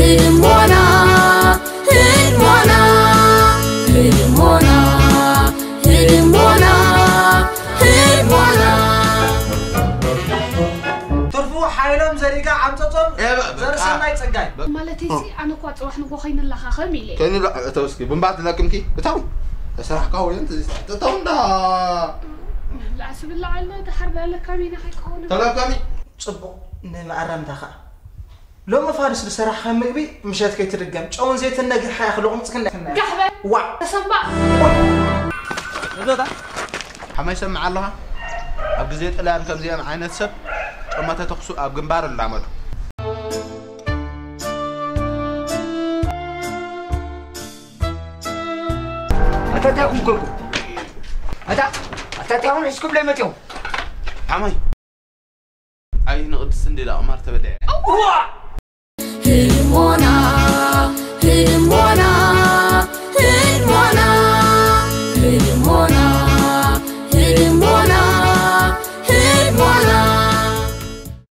ህድሞና ህድሞና ህድሞና ህድሞና ህድሞና ትርፉ ሓይሎም ዘሪጋ ዓምፀፆም ኤ፣ በ-፣ በ-፣ ዘርሰናይ ፀጋይ ማለት እዚ ኣነ እኳ ፅባሕ ንጎ ከይንላኻኸም ኢለ ከይኑ እተው እስኪ ብንባር ትለቅምኪ እተው ተሰራሕካ ወይ እተው እንዳ ላዕሲ ብላዕ ኣሎ ድሓር ዳለካሚና ከይከውን ተለቀሚ ፅቡቕ ንመኣረምታ ከዓ ሎሚ ፋርስ ዝሰራሕካ ምግቢ ምሸት ከይትድገም ጨውን ዘይትን ነጊርካ ኢኻ ልቑምፅክን ጋሕበ ዋዕ ተሰንባ እዞታ ሓማይ ሰምዕ ኣለኻ ኣብ ግዜ ጥልያን ከምዚኦም ዓይነት ሰብ ጨመተ ተኩሱ ኣብ ግንባር እላመዱ ኣታ እንታይ ኩምኩልኩም ኣታ ኣታ እንታይ ኩን ሒዝኩም ለይ መፅኦም ሓማይ ኣይ ንቕድስቲ እንዲ ዳ ቁማር ተበልዐ ህድሞና